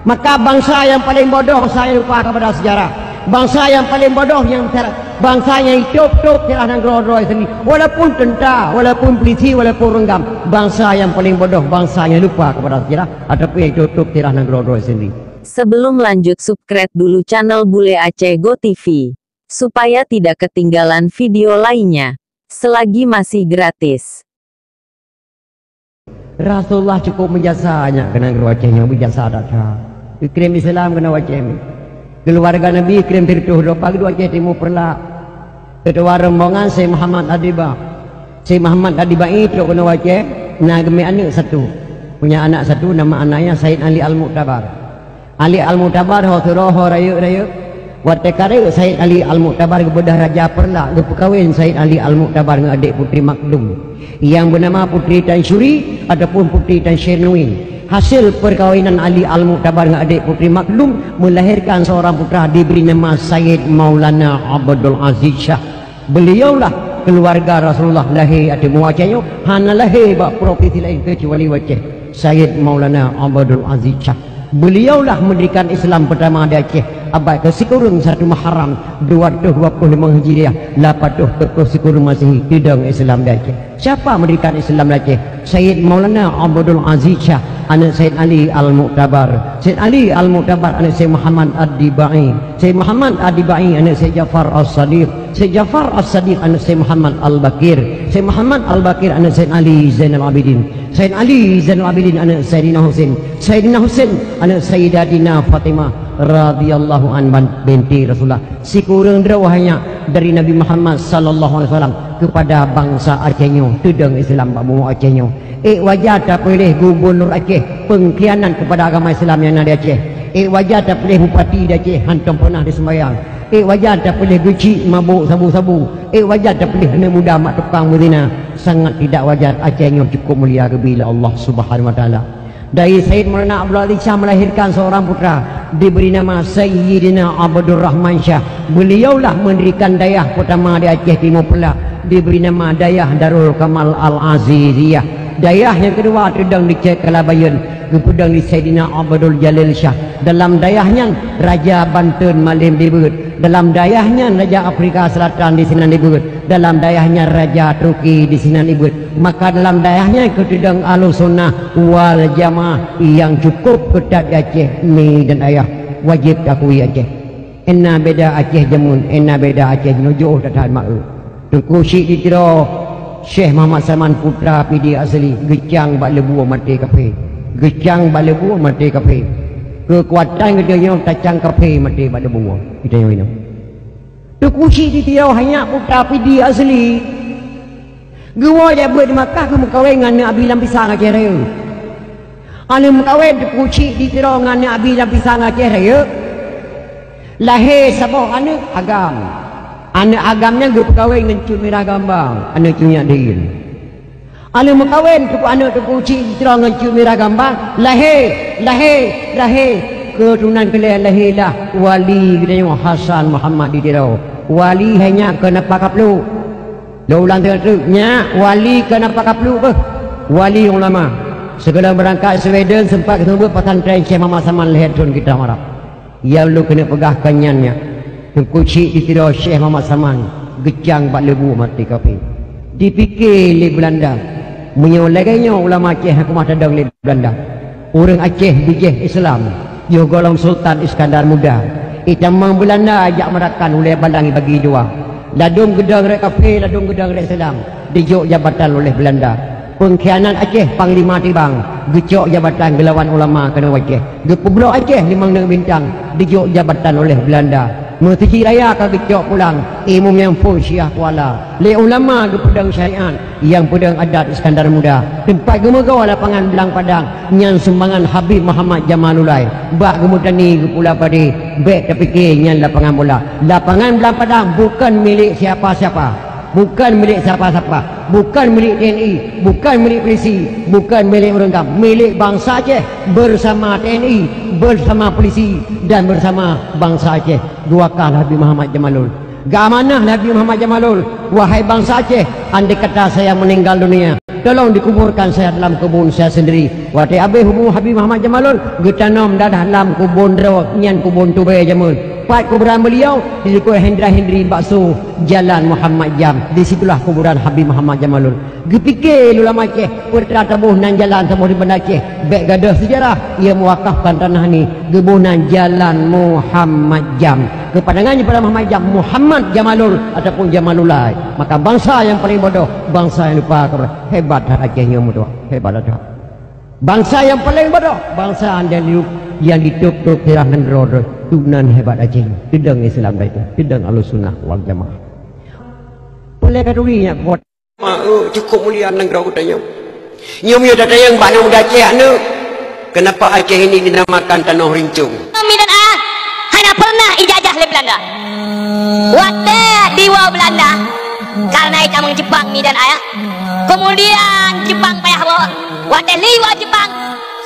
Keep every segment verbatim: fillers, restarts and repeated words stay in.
Maka bansa nyang paleng bodoh, bansa nyang lupa kepada sejarah. Bansa nyang paleng bodoh nyang ter-, bansa nyang itôp-tôp sejarah nanggroe droe sendiri. Walaupun tentara, walaupun polisi, walaupun renggam, bansa nyang paleng bodoh, bansa nyang lupa kepada sejarah ataupun nyang itôp-tôp sejarah nanggroe droe sendiri. Sebelum lanjut, subscribe dulu channel Bule Aceh Go T V supaya tidak ketinggalan video lainnya. Selagi masih gratis. Rasulullah cukup meujasa nyak keu nanggroe Aceh nyoe, meujasa that-that. Ikrim Islam keunoe Aceh. Keuluwarga Nabi ikrim sireutoh droe, pageue Aceh Timu Peureulak. Keutua rombongan Syekh Muhammad Adiba. Syekh Muhammad Adiba i trok keunoe Aceh, na geumé aneuk satu. Punya anak satu, nama anaknya Said Ali Al-Muktabar. Ali Al-Muktabar ho sidroe ho rayeuk-rayeuk. Watée ka rayeuk Said Ali Al-Muktabar geubeudoh raja Peureulak, geupeukawen Said Ali Al-Muktabar ngon adék Putri Makdum nyang beunama Putri Tansyuri ataupun Putri Tansyirnuin. Hasil peukawinan Ali Al-Muktabar ngon adék Putri Makdum meulahirkan seorang putra diberi nama Sayyid Maulana Abdul Aziz Syah. Beuliaulah keuluwarga Rasulullah lahé ateueh muwa Aceh nyoe, hana lahé bak propinsi laén keucuali Aceh, Sayyid Maulana Abdul Aziz Syah. Beuliaulah meundirikan Islam peutama di Aceh, abad keusikureueng satu Muharram dua ratus dua puluh lima Hijriah, lapan ratus dua puluh sikureueng Masehi, teudong Islam di Aceh. Siapa meundirikan Islam di Aceh? Sayyid Maulana Abdul Aziz Syah, aneuk Sayyid Ali Al-Muktabar. Sayyid Ali Al-Muktabar, aneuk Sayyid Muhammad Ad-Dibai. Sayyid Muhammad Ad-Dibai, aneuk Sayyid Ja'far As-Sadiq. Sayyid Ja'far As-Sadiq, aneuk Sayyid Muhammad Al-Baqir. Sayyid Muhammad Al-Baqir, aneuk Sayyid Ali Zainal Abidin. Sayyid Ali Zainal Abidin, aneuk Sayyidina Husain. Sayyidina Husain, aneuk Sayyidatina Fatimah radhiyallahu anha binti Rasulullah. Sikureueng droe hanya dari Nabi Muhammad sallallahu alaihi wasallam kepada bansa Aceh nyoe, teudong Islam bak bumoe Aceh nyoe. Ék wajar tapiléh gubunur Aceh pengkhianat kepada agama Islam nyang na di Aceh. Ék wajar tapiléh bupati di Aceh hantom peunah diseumbayang. Ék wajar tapiléh geuchik mabôk sabu-sabu. Ék wajar tapiléh aneuk muda mak tukang beuzina. Sangat tidak wajar, Aceh nyoe cukup mulia geubi lé Allah Subhanahu wa Taala. Dari Sayyid Maulana Abdul Aziz Syah melahirkan seorang putra diberi nama Sayyidina Abdul Rahman Syah. Beliaulah mendirikan dayah pertama di Aceh Timur Pula, diberi nama Dayah Darul Kamal Al-Aziziyah. Dayah yang kedua teudong di Cek Kalabayan, geupeudong di Sayyidina Abdul Jalil Syah. Dalam dayah nyan Raja Banten Malem dibeuet. Dalam dayah nyan Raja Afrika Selatan di sinan dibeuet. Dalam dayah nyan Raja Turki di sinan dibeuet. Maka dalam dayah nyan keuteudong Ahlussunnah wal Jamaah nyang cukup keutat di Aceh, mi dan ayah, wajéb takui Aceh. Ena beda Aceh jameun, ena beda Aceh nyoe, jiôh that-that mak eu. Teungku Chik di Tiro, Syekh Muhammad Saman putra Pidie asli, geucang bak leubue maté kafé. Geucang bak leubue maté kafé. Keukuatan geutanyoe tacang kafé maté bak leubue. Geutanyoe inoe. Teungku Chik di Tiro hanya putra Pidie asli. Geuwoe jak beuet di Makkah geumeukawen ngon aneuk Abi Lam Pisang Aceh Rayeuk. Aneuk meukawen Teungku Chik di Tiro ngon aneuk Abi Lam Pisang Aceh Rayeuk. Lahé saboh aneuk agam. Aneuk agam nyan geupeukawen ngon Cut Mirah Gambang, aneuk Cut Nyak Dien. Aneuk meukawen Teungku, aneuk Teungku Chik di Tiro ngon Cut Mirah Gambang, lahé, lahé, lahé. Keuturonan keu lhèe lahé lah wali geutanyoe Hasan Muhammad di Tiro. Wali hai nyak keu napa kapluek. Lôn ulang teuk-teuk, nyak wali keu napa kapluek beuh. Wali ulama. Sigohlom beurangkat Sweden seumpat geuseumeubeuet pesantren Syekh Muhammad Saman lhèe thon kitab Arab. Nyang lôn keuneuk peugah kon nyan nyak. Teungku Chik di Tiro Syekh Muhammad Saman geucang bak leubue maté kafé. Dipike lé Beulanda, meunyoe lagèe nyoe ulama Aceh hana keumah tadong lé Beulanda, ureueng Aceh bijéh Islam, yoh gohlom Sultan Iskandar Muda, itamong Beulanda jak meurakan ulèe balang ibagi dua. Ladôm geudong rot kafé, ladôm geudong rot Islam, dijok jabatan oleh Beulanda. Peungkhianat Aceh, Panglima Tibang, geucok jabatan geulawan ulama keunoe Aceh. Geupeubrok Aceh, Limong Neuk Bintang, dijok jabatan oleh Beulanda. Meuseujid Raya ka geucok pulang, imum nyang phôn Syiah Kuala. Lé ulama geupeudong syariat, nyang peudong adat Iskandar Muda. Teumpat geumeugoe lapangan Blang Padang, nyan sumbangan Habib Muhammad Jamalulai. Bak geumeutani geupula padé, bèk tapike nyan lapangan bola. Lapangan Blang Padang bukon milék siapa-siapa. Bukon milék siapa-siapa. Bukon milék T N I. Bukon milék polisi. Bukon milék ureueng GAM. Milék bansa Aceh bersama T N I, bersama polisi dan bersama bansa Aceh. Geuwakah lé Habib Muhammad Jamalul. Geuamanah lé Habib Muhammad Jamalul, wahai bansa Aceh, andai kata saya meninggal dunia, Tolong dikuburkan saya dalam kebun saya sendiri. Watée habéh umu Habib Muhammad Jamalul, geutanom dadah lam kebun droe, nyan kebun tubée jameun. Pat kuburan beliau, di likot Hendra Hindri bakso Jalan Muhammad Jam. Di situlah kuburan Habib Muhammad Jamalul. Geupike lé ulama Aceh, peue teuma taboh nan jalan saboh di Banda Aceh. Bék gadôh seujarah, ia mewakafkan tanah ni, geuboh nan Jalan Muhammad Jam. Keupandangan daripada Muhammad Jam, Muhammad Jamalul ataupun Jamalulai. Maka bansa nyang paléng bodoh, bansa nyang lupa kepada. Hebat that Aceh nyoe meutuah. Hebat that. Bansa nyang paléng bodoh, bansa nyang di, nyang ditôb-tôb sirah nanggroe droe. Tu nan hebat Aceh nyoe. Teudong Islam dai tu. Teudong Ahlussunnah wal Jamaah. Boleh ka turi nyak kuat. Ma, eh, cukup mulia nanggroe geutanyoe. Nyoe meunyoe tatanyong bak aneuk muda Aceh, aneuk, kenapa Aceh ini dinamakan Tanoh Rincong? Mi dan ayah hana pernah ijajah lé Belanda. Watée diwoe Belanda, karena itamong Jepang mi dan ayah. Kemudian Jepang payah woe. Watée liwoe Jepang,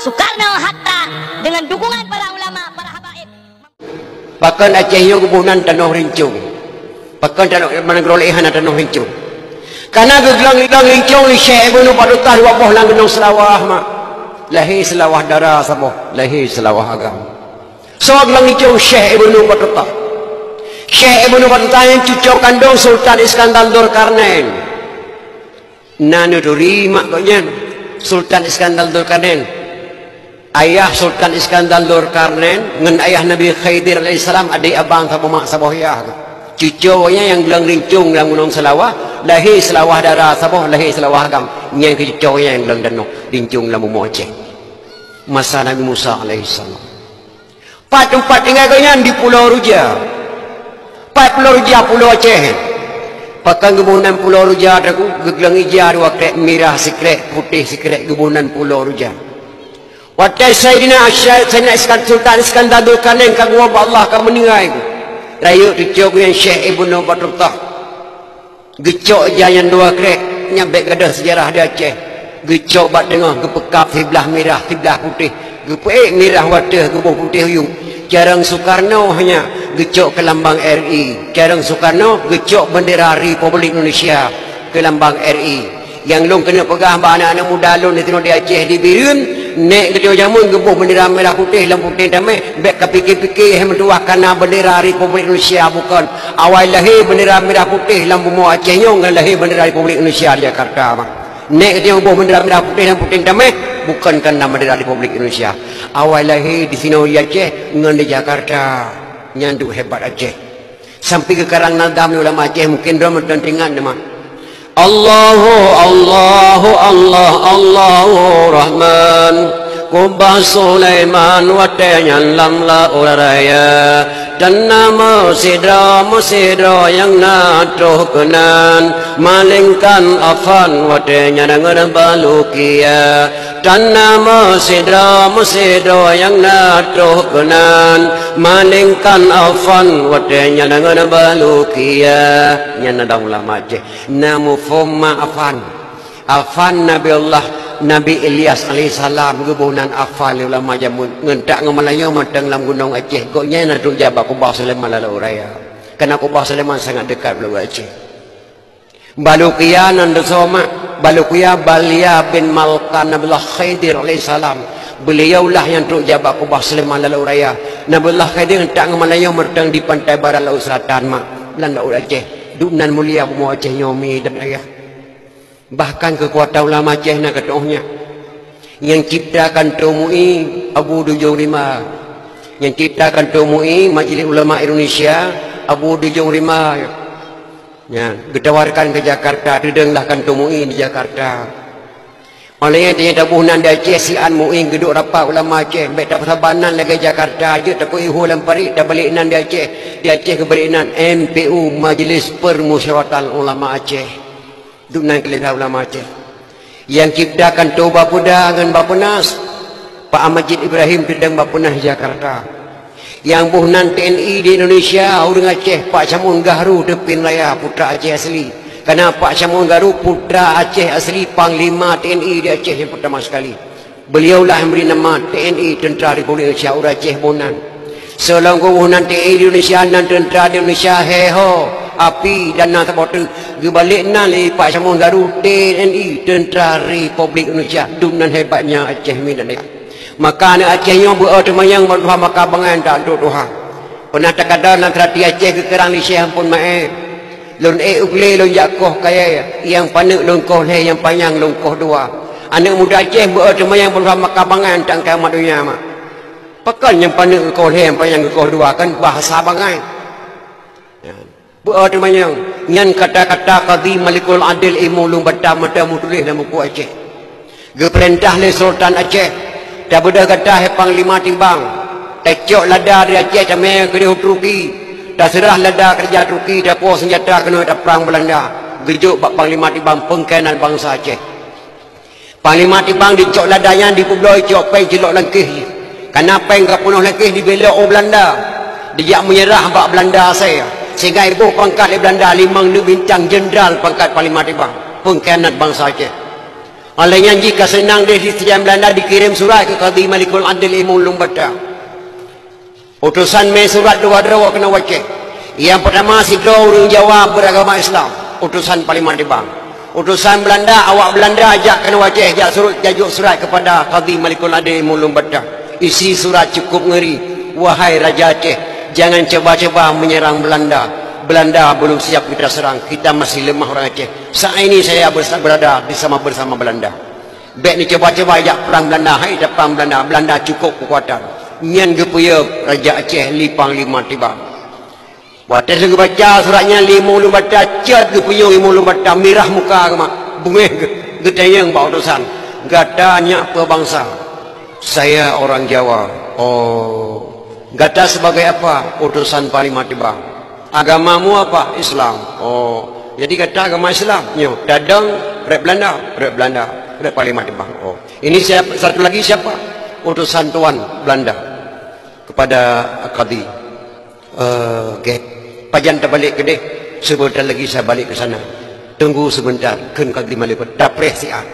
Soekarno, Hatta dengan dukungan para ulama, para habaib. Pakon Aceh nyoe geuboh nan Tanoh Rincong? Pakon tanoh, nanggroe laén hana Tanoh Rincong? Karena geuglong-glong rincong lé Syekh Ibnu Batutah dua boh lam Gunong Seulawah, mak. Lahé Seulawah Dara saboh, lahé Seulawah Agam. Soe glong rincong? Syekh Ibnu Batutah. Syekh Ibnu Batutah nyan cuco kandong Sultan Iskandar Zulkarnain. Na neuturi mak gobnyan, Sultan Iskandar Zulkarnain. Ayah Sultan Iskandar Zulkarnain ngon ayah Nabi Khidir alaihissalam, adék abang saboh mak saboh yah. Cuco nyan nyang glong rincong lam Gunong Seulawah, lahé Seulawah Dara saboh, lahé Seulawah Agam. Nyan keuh cuco nyan nyang glong tanoh rincong lam bumoe Aceh. Masa Nabi Musa alaihissalam. Pat teumpat tinggai gobnyan di Pulo Ruja. Pat Pulo Ruja, Pulo Aceh. Pakon geuboh nan Pulo Ruja, teungku? Geuglong ija dua krek, mirah sikrek, putéh sikrek, geuboh nan Pulo Ruja. Watée Saidina Asy-, Saidina Iskan-, Sultan Iskandar Zulkarnain ka geuwoe bak Allah, ka meuninggai, rayeuk cuco geuh nyan Syekh Ibnu Batutah. Geucok ija nyan dua krek, nyan bék gadôh seujarah di Aceh. Geucok bak teungoh, geupeukab siblah mirah, siblah putéh. Geupeuék mirah u ateueh, geuboh putéh u yup. Carông Soekarno hanya geucok keu lambang R I. Carông Soekarno geucok bendera Republik Indonesia keu lambang R I. Nyang lôn keuneuk peugah bak aneuk-aneuk muda lôn di sinoe di Aceh, di Bireuen, nèk geutanyoe jameun geuboh bendera mirah putéh lam puténg tamèh, bék ka pike-pike hai meutuwah ka na bendera Republik Indonesia, bukon. Awai lahé bendera mirah putéh lam bumoe Aceh nyoe ngon lahé bendera Republik Indonesia di Jakarta, bah. Nèk geutanyoe boh bendera mirah putéh lam puténg tamèh, bukon ka na bendera Republik Indonesia. Awai lahé di sinoe di Aceh ngon di Jakarta. Nyan duek hebat Aceh. Sampai geukarang nadam lé ulama Aceh, mungkin droe meuteun teuingat teuma. Allahu, Allahu, Allah, Allahu Rahman. Kubah Sulaiman watèe nyan lam laôt raya. Tan na meusidroe, meusidroe nyang na troh keunan, malaingkan Affan watèe nyan ngon Balukia. Tan na meusidroe, meusidroe nyang na troh keunan, malaingkan Affan watèe nyan ngon Balukia. Nyan na dong ulama Aceh. Na muphom ma Affan. Affan Nabi Allah, Nabi Ilyas alaihissalam geuboh nan Affan lé ulama jameun. Ngon tak ngon meulayeue mantong lam gunong Aceh. Gobnyan na troh jak bak kubah Sulaiman lam laôt raya. Karena kubah Sulaiman sangat dekat bak laôt Aceh. Balukia nan deuh soe mak, Balukia Balia bin Malkan Nabiullah Khidir alaihissalam. Beliaulah nyang troh jak bak kubah Sulaiman lam laôt raya. Nabiullah Khidir tak ngon meulayeue mantong di pantai barat laôt selatan mak, lam laôt Aceh. Duek nan mulia bumoe Aceh nyoe mi dan ayah. Bahkan keukuatan ulama Aceh na keutoh nyan. Nyang cipta kantô MUI Abu Dujong Rimba. Nyang cipta kantô MUI, Majelis Ulama Indonesia, Abu Dujong Rimba. Nyan, geutawarkan keu Jakarta, teudong lah kantô MUI di Jakarta. Óh lheueh nyan tanyoe taboh nan di Aceh, siat MUI geuduek rapat ulama Aceh, bèk tapeusaban nan lagèe Jakarta, jeuet takue ihu lam parit, tabalek nan di Aceh. Di Aceh geubalek nan M P U, Majelis Permusyawaratan Ulama Aceh. Duek nan keulihan ulama Aceh. Nyang cipta kantô Bapeda ngon Bapenas, Pak Majid Ibrahim teudong Bapenas Jakarta. Nyang boh nan T N I di Indonesia, ureueng Aceh, Pak Samun Gahru Teupin Raya, putra Aceh asli. Karena Pak Samun Gahru putra Aceh asli, panglima T N I di Aceh nyang pertama sekali. Beliaulah nyang bri nama T N I, Tentara Republik Indonesia, ureueng Aceh boh nan. Seulaweuh boh nan T N I di Indonesia, nan tentara di Indonesia, he ho. api dan na saboh teuk. Geubalek nan lé Pak Syamon Garu, T N I, Tentara Republik Indonesia. Dum nan hebatnya Aceh minan. Maka aneuk Aceh nyoe beu teumanyong bak tuha maka bangai tak untuk tuha. Pernah takada lam seurati Aceh geukeurang lé Syekh Ampon Maé. Lôn ék u glé lôn jak koh kayée, nyang paneuk lôn koh lhée, nyang panyang lôn koh dua. Aneuk muda Aceh beu teumanyong bak tuha maka bangai tak keu amat donya mak. Pakon nyang paneuk geukoh lhée, nyang panyang geukoh dua, kan bahasa bangai. Ya. Beu teumanyong, nyan kata-kata Kadhi Malikul Adil Imum Lueng Bata meutuléh lam buku Aceh. Geupeurintah lé Sultan Aceh, tabeudôh gata hai Panglima Tibang, tacok lada dari Aceh tamé keudéh u Turki, taseurah lada keu raja Turki, tapuwoe seunjata keunoe taprang Beulanda, geujok bak Panglima Tibang peungkhianat bansa Aceh. Panglima Tibang dicok lada nyan dipeubloe cok péng cilok lam kéh jih. Kana péng ka peunoh lam kéh dibelok u Beulanda. Dijak meunyeurah bak Beulanda asai, sehingga iboh pangkat lé Beulanda limong neuk bintang jenderal pangkat Panglima Tibang. Peungkhianat bansa Aceh. Óh lheueh nyan jih ka seunang deh di sijan Beulanda dikirém surat keu Kadhi Malikul Adil Imum Lueng Bata. Utosan mé surat dua droe keunoe u Aceh. Nyang peurtama sidroe ureuëng Jawa beuragama Islam, utosan Panglima Tibang. Utosan Beulanda, awak Beulanda jak keunoe u Aceh, jak surut, jak jok surat keupada Kadhi Malikul Adil Imum Lueng Bata. Isi surat cukup ngeuri, "Wahai Raja Aceh, jangan coba-coba menyerang Beulanda. Beulanda belum siap kita serang, kita masih lemah orang Aceh. Saat ini saya bersa-, berada bersama-bersama Beulanda." Bék neucuba-cuba jak prang Beulanda, hai taprang Beulanda, Beulanda cukôp keukuatan. Nyan geupeuyeueb Raja Aceh lé Panglima Tibang. Watée geubaca surat nyan lé Imum Lueng Bata, cot geupunyueng Imum Lueng Bata, mirah muka geuh mak, beungéh geuh, geutanyong bak utosan, "Gata nyak peue bansa?" "Saya orang Jawa." "Oh. Gata sebagai apa?" "Utosan Panglima Tibang." "Agamamu apa?" "Islam." "Oh, jadi gata agama Islam?" "Nyoe, tadong rot Beulanda?" "Rot Beulanda, rot Panglima Tibang." "Oh, ini siapa, satu lagi siapa?" "Utosan tuan Beulanda." Kepada Kadhi, "Eh, gét, pajan tabalek keudeh? Sebentar lagi saya balik ke sana. Tunggu sebentar," kheun Kadhi Malikul, tapreh siat.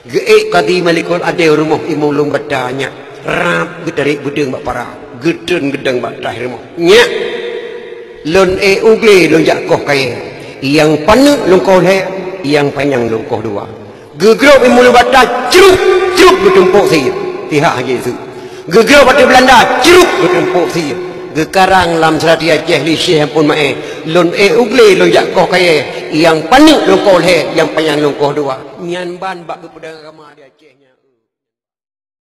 Geuék Kadhi Malikul Adil rumoh Imum Lueng Bata nyan, rab geutarek beudeueng bak para, geutreun geudong bak takhta rumoh. "Nyak, lôn ék u glé lôn jak koh kayée, nyang paneuk lôn koh lhée, nyang panyang lôn koh dua." Geugrôp Imum Lueng Bata, cruk, cruk, geutumpôk sie. Tihah Yesu. Geugrôp ateueh Beulanda, cruk, geutumpôk sie. Geukarang lam seurati Aceh lé Syekh Ampon Maé, "Lôn ék u glé lôn jak koh kayée, nyang paneuk lôn koh lhée, nyang panyang lôn koh dua." Nyan ban bak geupeudong agama di Aceh nyan.